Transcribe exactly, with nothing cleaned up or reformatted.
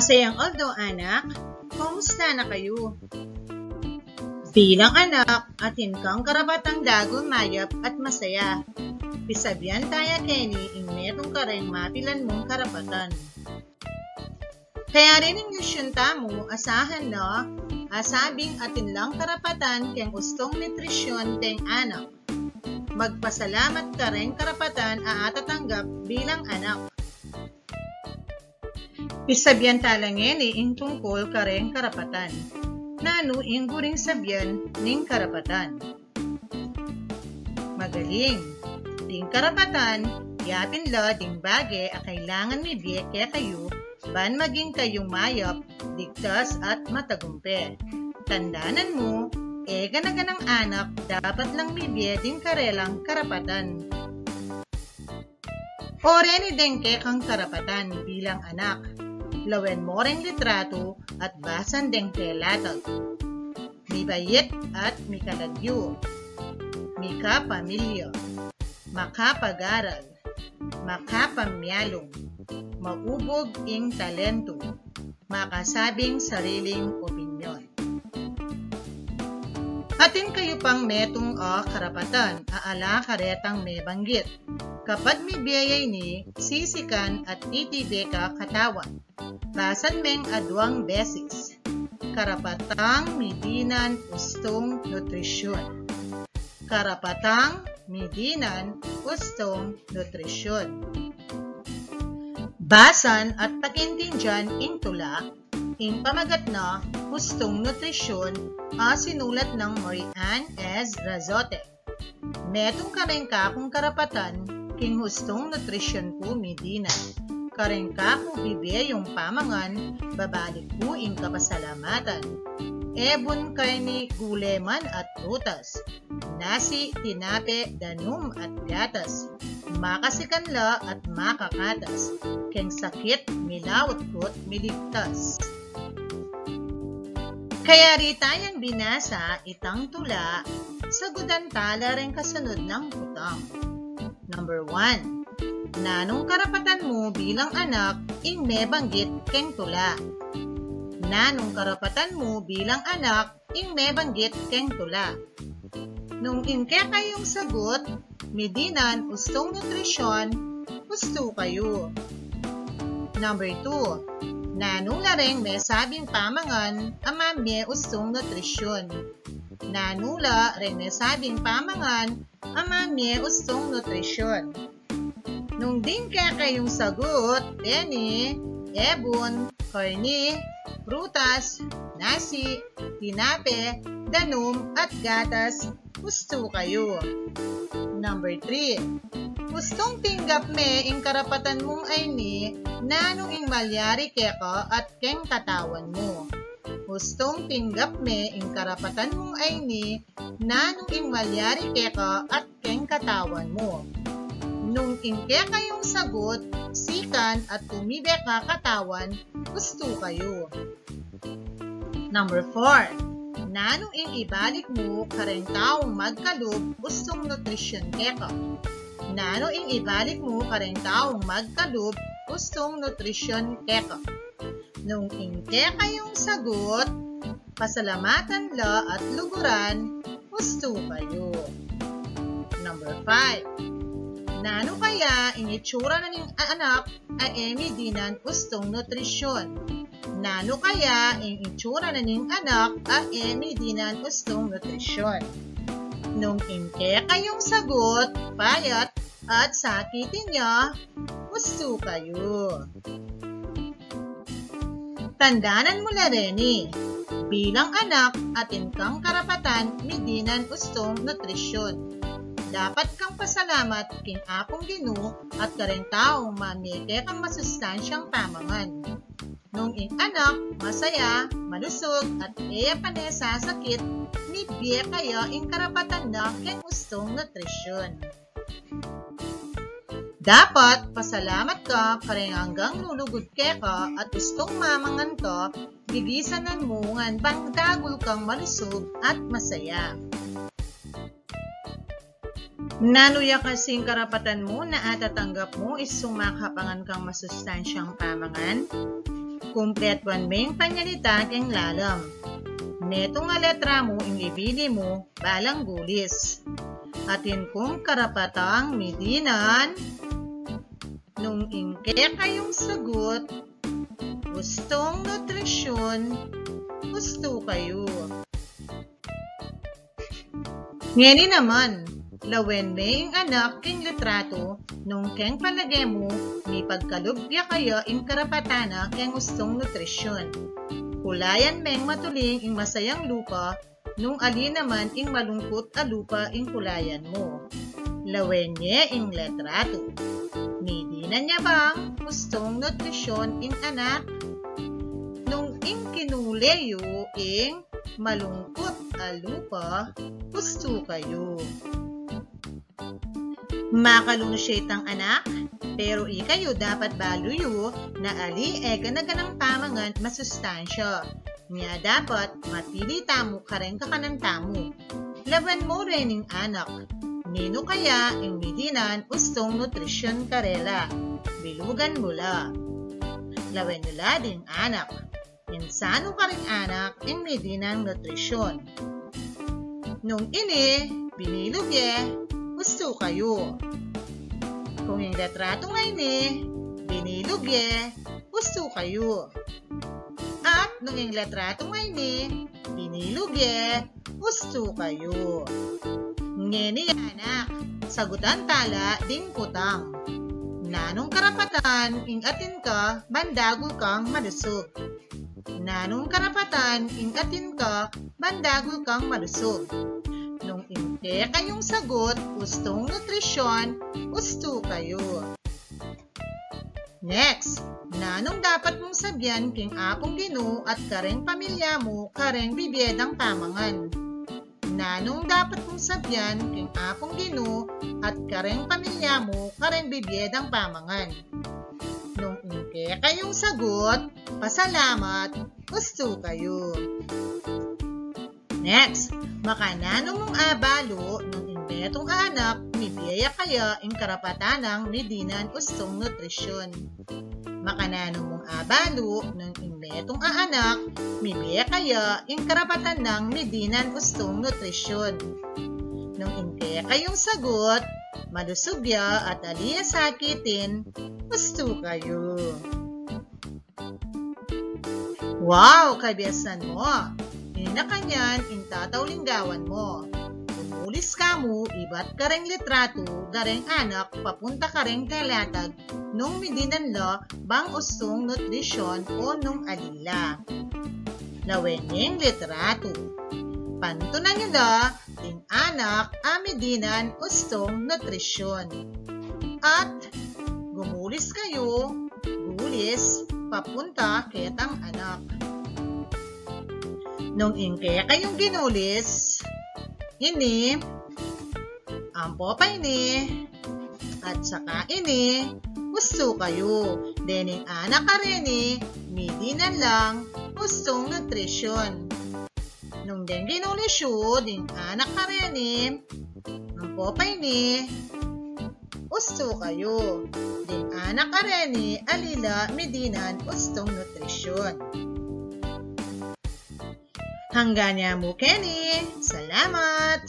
Masayang aldo, anak. Kumusta na kayu? Bilang anak, atin kang karapatang dagul mayap at masaya. Pisabyan taya keni ing metung kareng mapilan mung karapatan. Kaya rin ing misyun tamu, asahan na, asabing atin lang karapatan keng ustung nutrisyun deng anak. Magpasalamat kareng karapatan a atatanggap bilang anak. Pisabyan tala ngeni ing tungkul kareng karapatan. Nanu ing buring sabyan ning karapatan? Magaling. Ding karapatan, yapin la ding bage a kailangan mibie kekayu, ban maging kayung mayap, ligtas at matagumpe. Tandanan mu, e gana-ganang anak dapat lang mibie ding karelang karapatan. O reni deng kekang karapatan bilang anak. Lawen mo reng litratu at basan deng pelatag. Mibait at mikalagyu. Mikapamilya. Makapag-aral. Makapamialung. Maubug ing talentu. Makasabing sariling opinyon. Atin kayu pang metung a karapatan a ala karetang mebanggit. Kapag mibie ya ini, sisikan at titibe ka katawan. Basan meng aduang beses. Karapatang midinan ustung nutrisyun. Karapatang midinan ustung nutrisyun. Basan at pakintindian ing tula, ing pamagat na Ustung Nutrisyun, a sinulat nang Mary Ann S. Razote. Metung kareng kakung karapatan king ustung nutrisyun ku midinan. Kareng kaku bibie yung pamangan, babalik ku ing kapasalamatan. Ebun, karni, gule man at prutas. Nasi, tinape, danum at gatas. Makasikan la at makakatas. Keng sakit, milaut ku't miligtas. Kaya rita yang binasa itang tula, sagutan tala reng kasunod nang butang. Number one, nanung karapatan mu bilang anak ing mebanggit keng tula? Nanung karapatan mu bilang anak ing mebanggit keng tula? Nung ing kekayung sagut, midinan ustung nutrisyun, ustu kayu. Number two, nanu la reng mesabing pamangan a mamie ustung nutrisyun? Nanu la reng mesabing pamangan a mamie ustung nutrisyun? Nung ding kekayung sagut, teni, ebun, karni, prutas, nasi, tinape, danum, at gatas, ustu kayu. Number three, ustung tinggap me ing karapatan mung ayni, nanu ing malyari keka at keng katawan mu? Ustung tinggap me ing karapatan mung ayni, nanu ing malyari keka at keng katawan mu? Nung ing kekayung sagut, sikan at tumibe ka katawan, ustu kayu. Number four, nanu ing ibalik mu kareng taung magkalub ustung nutrisyun keka? Nanu ing ibalik mu kareng taung magkalub ustung nutrisyun keka? Nung ing kekayung sagut, pasalamatan la at luguran, ustu kayu. Number five, nanu kaya ing itsura na ning anak a e midinan ustung nutrisyun? Nanu kaya ing itsura na ning anak a e midinan ustung nutrisyun? Nung ing kekayung sagut, payat at sakitin ya, ustu kayu. Tandanan mu la reni, bilang anak, atin kang karapatan midinan ustung nutrisyun. Dapat kang pasalamat king Apung Ginu at kareng taung mamie kekang masustansyang pamangan. Nung ing anak masaya, malusug, at e ya pane sasakit, mibie kaya ing karapatan na keng ustung nutrisyun. Dapat pasalamat ka kareng anggang lulugud keka at ustung mamangan ka, gigisanan mu ngan pangdagul kang malusug at masaya. Nanu ya kasing karapatan mu na atatanggap mu istung makapangan kang masustansyang pamangan? Kumpletuan me ing panyalita keng lalam. Metung a letra mu ing ibili mu balang gulis. Atin kung karapatang midinan, nung ing kekayung sagut, ustung nutrisyun, ustu kayu. Ngeni naman, lawen me ing anak king litratu nung keng palage mu mipagkalub ya kaya ing karapatan na keng ustung nutrisyun. Kulayan meng matuling ing masayang lupa nung ali naman ing malungkut a lupa ing kulayan mu. Lawen ye ing litratu. Midinan ya bang ustung nutrisyun ing anak? Nung ing kinule yu ing malungkut a lupa, ustu kayu. Makalung sya itang anak, pero ikayu dapat balu yu na ali e gana-ganang pamangan masustansya. Nya dapat mapili tamu kareng kakanan tamu. Lawen mu rening anak, ninu kaya ing midinan ustung nutrisyun karela? Bilugan mu la. Lawen yu la ding anak. Insanu karing anak ing midinan nutrisyun? Nung ini, binilug ye, ustu kayu. Kung ing litratu ngeni, binilug ye, ustu kayu. At nung ing litratu ngeni, binilug ye, ustu kayu. Ngeni anak, sagutan tala ding kutang. Nanung karapatan ing atin ka ban dagul kang malusug? Nanung karapatan ing atin ka ban dagul kang malusug? Nung ing kekayung sagut ustung nutrisyun, ustu kayu. Next, nanung dapat mung sabyan king Apung Ginu at kareng pamilya mu kareng bibie dang pamangan? Nanung dapat mung sabyan king Apung Ginu at kareng pamilya mu kareng bibie dang pamangan? Nung ing kekayung sagut, pasalamat, ustu kayu. Next, makananu mung abalu nung ing metung a anak mibie ya kaya ing karapatan nang midinan ustung nutrisyun? Makananu mung abalu nung ing metung a anak mibie kaya ing karapatan nang midinan ustung nutrisyun? Nung ing kekayung sagut, malusug ya at ali ya sakitin, ustu kayu. Wow, kabiasnan mu! Ini na kanyan ing tatau linggawan mu. Gumulis ka mu ibat kareng litratu kareng anak papunta kareng kalatag nung midinan la bang ustung nutrisyun o nung ali la. Lawen ye ing litratu. Pantunan yu la ding anak a midinan ustung nutrisyun. At gumulis kayu, gulis, papunta ketang anak. Nung ing kekayung ginulis, ini, ampo pa ini, at saka ini, ustu kayu. Dening anak a reni, midinan lang ustung nutrisyun. Nung deng ginulis yu ding anak a reni, ampo pa ini, ustu kayu. Ding anak a reni, ali la midinan ustung nutrisyun. Hanggan ya mu keni. Salamat!